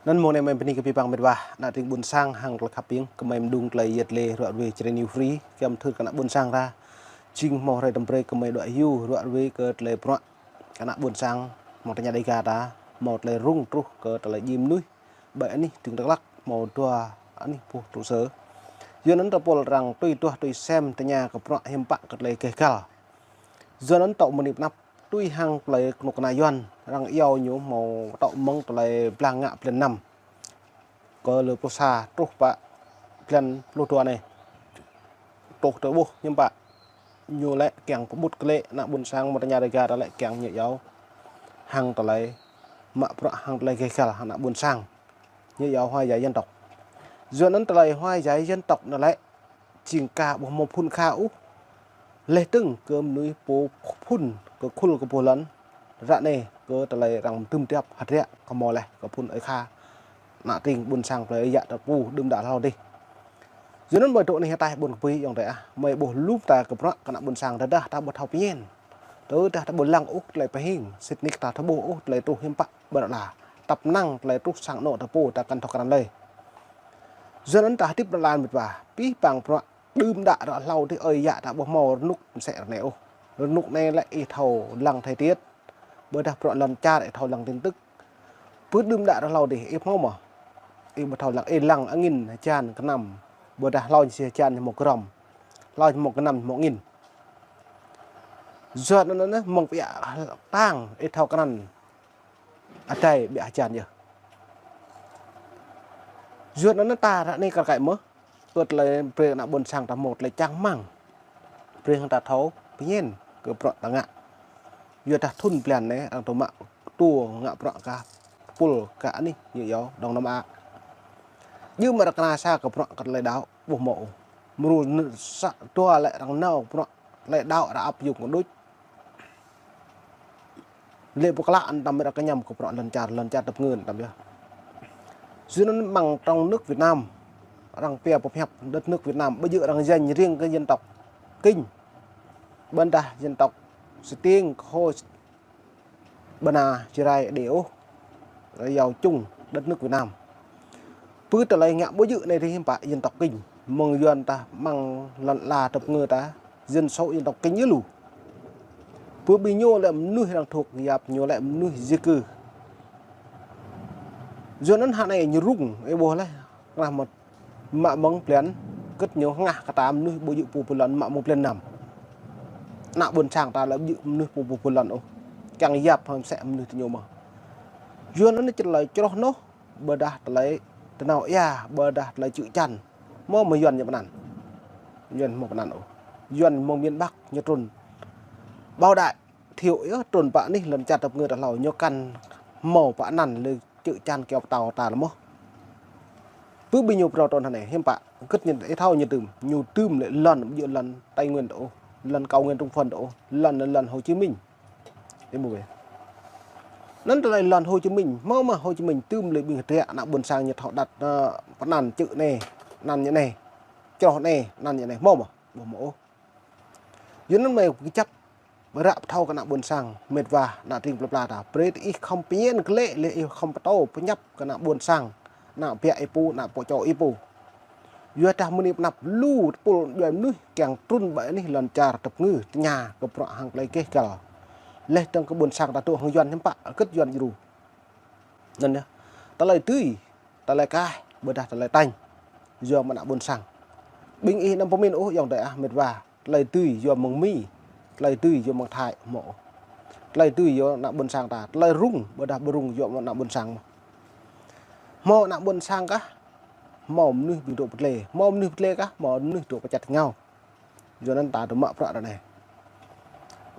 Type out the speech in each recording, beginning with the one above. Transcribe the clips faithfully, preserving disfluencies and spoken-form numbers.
Anŭn mơ̆ng anai mơi bơni kơ abih bang met wa, ană tring ƀuôn sang hăng tơlơi khăp ƀing, kơ mơi mơdung tơlơi yet lĕ ruă ruai Jrai New Free, kiăng thâo kơ ană ƀuôn sang ta. Jing hmâo hrơi tơm brơi kơ mơi đuaĭ hyu ruă ruai kơ tơlơi bruă kơ ană ƀuôn sang, mơ̆ng tơña Dêga ta, hmâo tơlơi rŭng truh kơ tơlơi djai mơnuih, ƀơi anih tring Dak Lak, hmâo dua anih pô trụ sở. Yua anŭn ta pôl arăng tui duah tui sem tơña kơ bruă hiư̆m pă kơ tơlơi gêh gal. Yua anŭn tŏ mơni pơnăp tui hăng tơlơi kơnuk kơna Yuan, arăng iâu ñu hmâo tŏ mơ̆ng tơlơi blah ngă blan năm kơ lơ pluh sa truh pă blan pluh dua anai. Truh tơ ƀuh hiư̆m pă ñu lĕ kiăng pơƀut kơ lĕ ană ƀuôn sang mơ̆ng tơña Dêga ta lĕ kiăng ñu iâu hăng tơlơi mă bruă hăng tơlơi gêh gal ană ƀuôn sang. Ñu iâu hòa giải dân tộc. Yua anŭn tơlơi hòa giải dân tộc anŭn lĕ jing ka ƀu hmâo phŭn kha ôh. Leh tơ̆ng kơ mơnuih pô phŭn kơ khul kơ pô lŏn. Ră anai kơ tơlơi arăng tơm tiăp hơdră kơ hmâo leh kơ phŭn ơi kha. Ană tring ƀuôn sang plơi yă ta pô đưm đă hlâo dih. Yua anŭn mơi dŏ anih ataih ƀôn kơpui ayŏng adơi ah. Mơi ƀuh lŭm ta kơ bruă kơ ană ƀuôn sang tơdah ta ƀu thâo pơñen. Tơdah ta ƀu lăng ôh tơlơi pơhing, sĭt nik ta thâo ƀuh ôh tơlơi truh hiư̆m pă ƀơi anăp ala. Tăp năng tơlơi truh sang anŏ ta pô ta kăn thâo krăn lơi. Yua anŭn ta hơdip anăp ala met wa, abih bang bruă đưm đă ră hlâo dih ơi yă ta ƀu hmâo rơnŭk mơsĕ ră anai ôh. Rơnŭk anai lĕ ih thâo lăng thời tiết. Ƀôdah bruă lŏn čar ih thâo lăng tin tức. Pơ đưm đă ră hlâo dih ih hmâo mơ̆? Ih ƀu thâo lăng, ih lăng angin hơjan kơnăm. Ƀôdah hlâo ñu si hơjan ñu hmâo kơrăm. Hlâo ñu hmâo kơnăm ñu hmâo angin. Yua anŭn anai mơ̆ng pơiă tang ih thâo krăn adai ƀiă hơjan yơh. Yua anŭn ta ră anai kar kaĭ mơ̆, kơ tơlơi brơi ană ƀuôn sang ta hmâo tơlơi čang rơmang. Brơi hăng ta thâo pơñen kơ bruă ta ngă. Yua dah thŭn blan anai arăng tŭ mă tŭ ngă bruă kơ pul kơ anih ñu iâu Đông Nam Á. Djơ̆ mă arăng kơna sa kơ bruă kơ tơlơi đaŏ ƀu hmâo ôh. Mrô sa dua lĕ arăng nao bruă tơlơi đaŏ arăng áp dụng kơ đôč. Lĕ pơklă anŭn tăm arăng kơñăm kơ bruă lŏn čar, lŏn čar tơpơngư anŭn tăm yơh. Yua anŭn mơ̆ng trong nước Việt Nam, arăng pia pơhiăp đất nước Việt Nam, ƀu djơ̆ arăng danh riêng kơ dân tộc Kinh. Ƀôdah dân tộc Stiêng, Kơho, Bơna, Jrai, Êđê ôh. Arăng iâu chung đất nước Việt Nam. Pơ tơlơi ngă ƀu djơ̆ anai dih hiư̆m pă dân tộc Kinh. Mơ̆ng Yuan ta mơ̆ng lŏn ala tơpơngư ta dân số dân tộc Kinh yơh lu. Pơ ƀing ñu lĕ mơnuih arăng thuộc yap ñu lĕ mơnuih di cư. Yua anŭn hă anai ñu rŭng, ih ƀuh leh, krah mơ̆t mă mơ̆ng blan, kơ̆t ñu hơngah kơ ta mơnuih ƀu djơ̆ pô pơlŏn mă mơ̆ng blan năm. Ană ƀuôn sang ta lĕ ƀu djơ̆ mơnuih pô pô pơlŏn ôh. Kiăng yap hăng mơsĕ mơnuih tơ ñu mơ̆. Yua anŭn čơlơi čroh noh, ƀôdah tơlơi tơnao ia, ƀôdah tơlơi čư̆ čan. Hmâo mơ̆ Yuan ñu pơanăn. Yuan hmâo pơanăn ôh. Yuan mơ̆ng miền Bắc ñu trŭn. Bảo đại thiệu yơh trŭn pơ anih lŏn čar tơpơngư ta hlâo ñu kăn hmâo pơanăn lĕ čư̆ čan kiao pơtao ta lĕ mơ̆. Pơ ƀing ñu pơtao trŭn hơnai hiư̆m pă, kơ̆t ñu ih thâo ñu tơm, ñu tơm lĕ lŏn ƀu djơ̆ lŏn Tây Nguyên ta ôh, lŏn Cao Nguyên Trung Phần ta ôh, lŏn lŏn Hồ Chí Minh. Ih ƀuh ƀĕ. Anŭn tơlơi lŏn Hồ Chí Minh, hmâo mơ̆ Hồ Chí Minh tơm lĕ ƀing hơdră ană ƀuôn sang ñu thâo đăt, ơ, pơanăn čư̆ anai, anăn ñu anai, čroh anai, anăn ñu anai, hmâo mơ̆? Ƀu hmâo ôh. Yua anŭn mơi kơjăp ră pơthâo kơ ană ƀuôn sang, met wa, ană tring plơi pla ta. Brơi ih khŏm pơñen kơ lĕ, lĕ ih khŏm pơtô pơñăp kơ ană ƀuôn sang, ană biă ih pô, ană pô čô ih pô. Yua dah mơni pơnăp lu tơpul djuai mơnuih kiăng trŭn ƀơi anih lŏn čar tơpơngư tơña kơ bruă hăng tơlơi gêh gal. Leh dơ̆ng kơ ƀuôn sang ta dŏ hăng Yuan hiư̆m pă, kơ̆t Yuan djru. Anŭn yơh. Tơlơi dưi, tơlơi kaih, ƀôdah tơlơi tañ. Yua mơ̆ng ană ƀuôn sang. Ƀing ih anăm pơmĭn ôh ayŏng adơi ah met wa. Tơlơi dưi yua mơ̆ng Mi, tơlơi dưi yua mơ̆ng Thái, hmâo ôh. Tơlơi dưi yua ană ƀuôn sang ta, tơlơi rŭng, ƀôdah ƀu rŭng yua mơ̆ng ană ƀuôn sang mơ̆. Hmâo ană ƀuôn sang kah, hmâo mơnuih ƀing dŏ pơtlê, hmâo mơnuih pơtlê kah, hmâo mơnuih dŏ pơčăt rơngiao. Yua anŭn ta dŏ mă bruă ră anai.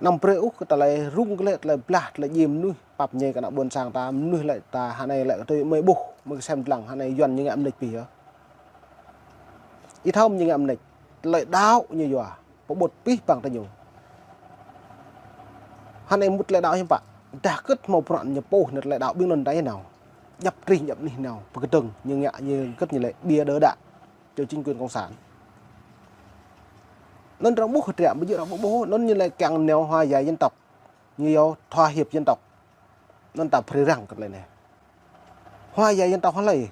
Anăm brơi ôh kơ tơlơi rŭng kơ lĕ, tơlơi blah, tơlơi djai mơnuih, pap ñai kơ ană ƀuôn sang ta, mơnuih lĕ ta hơnai lĕ kơ tui mơi ƀuh, mơi kơsem dlăng, hơnai Yuan ñu ngă mơneč pih yơh. Ih thâo mơ̆ ñu ngă mơneč, tơlơi đaŏ ñu yua, pơƀut pih păng tơ ñu. Hơnai mŭt tơlơi đaŏ hiư̆m pă, dah kơ̆t hmâo bruă ñu pô anŭn tơlơi đaŏ ƀing anŭn ta ih nao. Djăp trih djăp anih nao, pơkơdơ̆ng, ñu ngă ñu kơ̆t ñu lĕ bia đỡ đạ. Čô chính quyền cộng sản. Anŭn arăng ƀuh hơdră, ƀu djơ̆ arăng ƀu ƀuh, anŭn ñu lĕ kiăng nao hòa giải dân tộc. Ñu yua thỏa hiệp dân tộc. Anŭn ta brơi răng kơ tơlơi anai. Hòa giải dân tộc hlơi?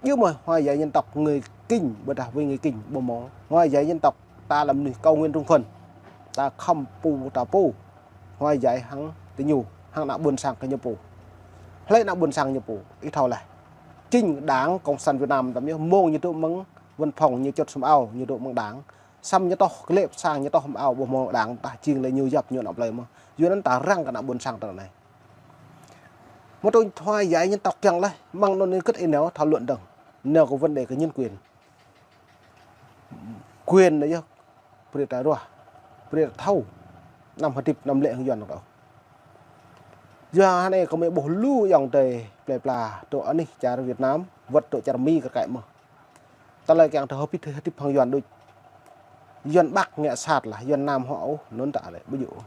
Yua mơ̆ hòa giải dân tộc người Kinh, ƀôdah với người Kinh, ƀu hmâo. Hòa giải dân tộc ta là mơnuih cao nguyên trung phần. Ta khŏm pô ta pô. Hòa giải hăng tơ ñu, hăng ană ƀôn sang kơ ñu pô. Hlơi ană ƀôn sang ñu pô, ih thâo laih. Chính Đảng Cộng sản Việt Nam tăm yơh, mơ̆ng ñu dŏ mơ̆ng văn phòng, ñu čŏt sum ao, ñu dŏ mơ̆ng Đảng. Săm ñu tŏh, glĕp sang ñu tŏh mơ̆ng ao, ƀu hmâo Đảng, ta jing lĕ ñu yap ñu ană plơi mơ̆n. Yua anŭn ta răng kơ ană ƀôn sang tơ anai. Mơ̆ tui hòa giải dân tộc kiăng laih, mơ̆ng anŭn ñu kơt ih nao thảo luận dơ̆ng. Nao kơ vấn đề kơ nhân quyền. Quyền anai yơh, brơi ta ruah, brơi ta thâo, anăm hơdip, anăm lĕ hăng Yuan kơ. Yua anai kơ mơi ƀuh lu ayŏng adơi plơi pla, dŏ anih čar Việt Nam, wơ̆t dŏ čar Mi kơ kaĭ mơ̆n. Tơlơi kiăng ta hơbĭt hơdip hăng Yuan đôč. Yuan Bắc ngă sat lah, Yuan Nam hŏ ôh, anŭn ta lĕ, ƀu djơ̆.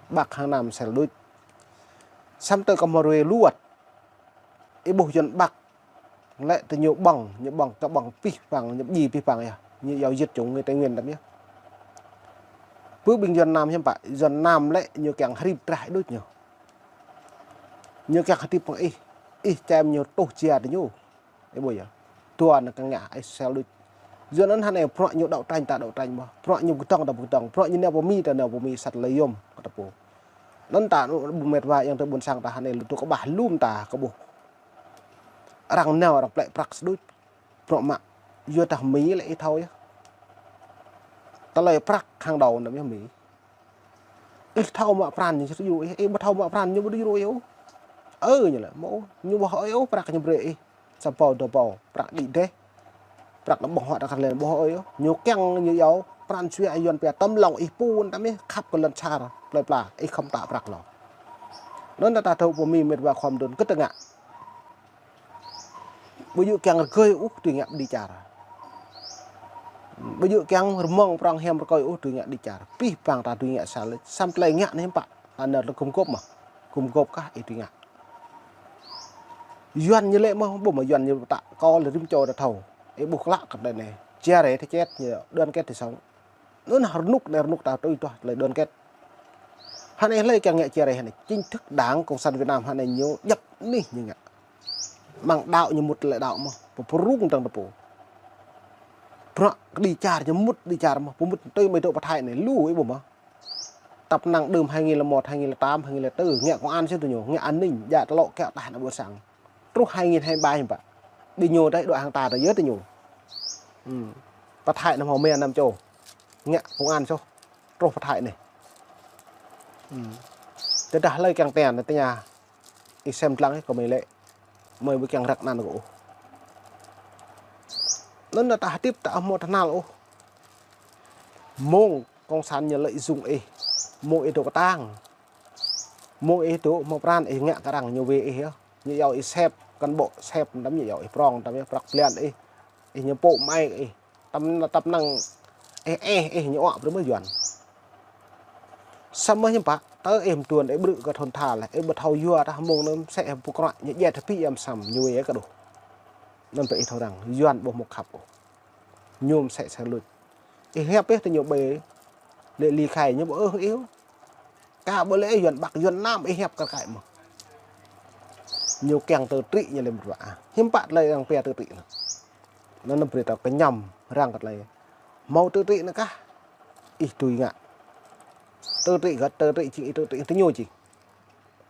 Bắc hăng Nam sel đôč. Săm tơ kơ mơruê luăt. Ih ƀuh Yuan Bắc lĕ tơ ñu ƀơ̆ng, ñu ƀơ̆ng kơ ƀơ̆ng pih pang, ñu djai pih pang yơh. Ñu yua diệt chủng người Tây Nguyên tăm yơh. Pơ ƀing Yuan Nam hiư̆m pă, Yuan Nam lĕ ñu kiăng hơdip drah đôč ñu. Ñu kiăng hơdip pang ih, ih čem ñu tuh jia tơ ñu. Ih ƀuh yơh. Tuan kơ ngă ih sel đôč. Yua anŭn hơnai bruă ñu đấu tranh ta đấu tranh mơ̆n. Bruă ñu pơkơdơ̆ng ta pơkơdơ̆ng. Bruă ñu nao pơ Mi ta nao pơ Mi sat lơi yôm kơ ta pô. Anŭn ta anŭn ƀu met wa ayŏng adơi ƀôn sang ta hơnai lu tŭ kơƀah lŏm ta kơ ƀuh. Arăng nao arăng plĕ prăk sơđuč. Bruă mă. Yua dah Mi lĕ ih thâo yơh. Tơlơi prăk hăng đao anŭn yơh Mi. Ih thâo mă pran ñu či djru ih, ih ƀu thâo mă pran ñu ƀu djru ih ôh. Ơ ñu lĕ, mơ̆ ôh, ñu ƀu hơơi ôh prăk ñu brơi ih. Sa pô dua pô, prăk đĭ dêh. Prăk anăm ƀơ̆ng huă ta kơ lĕ ƀu hơơi ôh. Ñu kiăng ñu yua pran jua Yuan pia tơm lŏng ih pun tăm ih khăp kơ lŏn čar plơi pla, ih khŏm tă prăk lŏ. Anŭn ta thâo pơ Mi met wa khŏm đưm kơ tơngă. Ƀu djơ̆ kiăng rơgơi ôh tui ngă đĭ čar. Ƀu djơ̆ kiăng rơmơ̆ng prŏng hiam rơkơi ôh tui ngă đĭ čar. Pih pang ta tui ngă sal, săm tơlơi ngă anai hiư̆m pă. Anŭn ta gum gôp mơ̆n. Gum gôp kah ih tui ngă. Yuan ñu lĕ mơ̆n, ƀu mơ̆ Yuan ñu tă kơ lĕ rĭm čô ta thâo. Ih ƀuh klă kơ tơlơi anai. Chia rẽ thể chết ñu, đoàn kết thì sống. Anŭn rơnŭk anai rơnŭk ta tui tuh tơlơi đoàn kết. Hơnai hlơi kiăng ngă chia rẽ hơnai. Chính thức Đảng Cộng sản Việt Nam hơnai ñu djăp anih ñu ngă. Mơ̆ng đao ñu mŭt lĕ đao mơ̆n. Pơprung tăng ta pô. Bruă kơ đĭ čar ñu mŭt đĭ čar mơ̆n. Pơmŭt tui mơi dŏ pơthai anai lu ih ƀuh mơ̆n. Tăp năng đưm hai nghìn lẻ một, hai nghìn lẻ tám, hai nghìn lẻ tư, ngă công an sĭt tơ ñu, ngă an ninh, djă tơlŏ kiăng tah ană ƀôn sang. Truh hai nghìn hai mươi ba hiư̆m pă. Ƀing ñu dai dŏ hăng ta tơ yơh tơ ñu. Hm. Pơthai anăm hmâo mơ̆n anăm čô. Ngă công an soh. Truh pơthai anai. Hm. Tơdah hlơi kiăng ten tơ ñu. Ih sem lăng ih kơ mơi lĕ. Mơi ƀu kiăng răk anăn kơ ôh. Anŭn ta hơdip ta hmâo tơhnal ôh. Mơ̆ng cộng sản ñu lợi dụng ih. Mơ̆ng ih dŏ kơtang. Mơ̆ng ih dŏ hmâo pran ih ngă kơ arăng ñu wai ih yơh. Ñu yua ih sep, cán bộ sep tăm ñu yua ih prŏng tăm yơh prăk blan ih. Ih ñu pô mai ih. Tăm, tăm năng ih, ih, ih ñu ôh brơi mơ̆ Yuan. Săm mơ̆ hiư̆m pă, tơ ih mơtuan ih brư̆ kơ thun tha lĕ, ih ƀu thâo yua dah mơ̆ng anŭn mơsĕ ih pơkroh ñu djai tơpĭ yăm săm ñu wai kơ đôč. Anŭn pơ ih thâo răng, Yuan ƀu hmâo khăp ôh. Ñu mơsĕ sel đôč. Ih hiăp ih tơ ñu ƀơi lĕ ly khai ñu ƀu ôh ih. Kơ ƀu lĕ Yuan Bắc Yuan Nam ih hiăp kơ kaĭ mơ̆n. Ñu kiăng tự trị ñu lĕ mơ̆n wa. Hiư̆m pă tơlơi arăng pia tự trị anŭn. Anŭn brơi ta kơñăm răng kơ tơlơi. Hmâo tự trị anŭn kah. Ih tui ngă. Tự trị gơ̆t tự trị jing ih tự trị tơ ñu jing.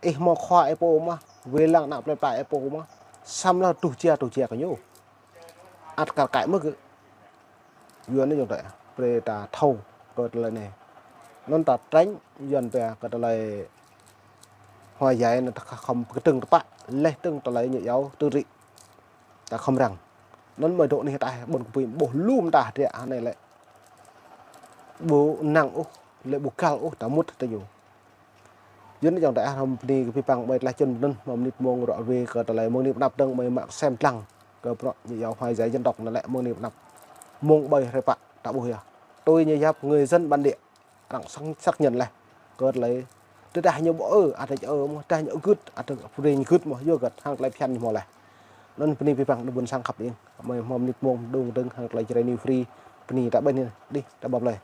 Ih hmâo khua ih pô mơ̆n, wai lăng ană plơi pla ih pô mơ̆n. Săm lŏ tuh jia tuh jia kơ ñu. Ăt kar kaĭ mơ̆n gơ̆. Yuan anai yơh ta, brơi ta thâo kơ tơlơi anai. Anŭn ta tránh Yuan pia kơ tơlơi hòa giải anŭn ta khŏm kơtơ̆ng tơpă, leh tơ̆ng tơlơi ñu yua tự trị. Ta khŏm răng. Anŭn mơi dŏ anih ta ƀôn kơ pui ƀuh lŏm ta hơdră hơnai lĕ. Ƀu năng ôh, lĕ ƀu găl ôh, ta mŭt tơ ñu. Yuan anai yơh ta hrŏm bơni kơ pih pang ƀơi tơlơi čun anŭn, mơ̆ng mơnit mơ̆ng rŏ wai kơ tơlơi mơ̆ng anai pơ anăp dơ̆ng mơi mă sem lăng kơ bruă ñu yua hòa giải dân tộc anŭn lĕ mơ̆ng anai pơ anăp. Mơ̆ng ƀơi hrơi pă ta ƀuh yơh. Tui ñu yap người dân bản địa. Arăng xác, xác nhận laih. Kơ tơlơi. Tơdah ñu ƀu ơ, ăt ơ mơ̆n, tơdah ñu gưt, ăt brơi ñu gưt mơ̆n, yua gơ̆t, hăng tơlơi phiăn ñu hmâo laih. Anŭn bơni pih pang ană ƀôn sang khăp ing. Mơi hmâo mơnit mơ̆ng đung dơ̆ng, hăng tơlơi Jrai New Free, bơni ta ƀing anai, đih, ta ƀuh laih.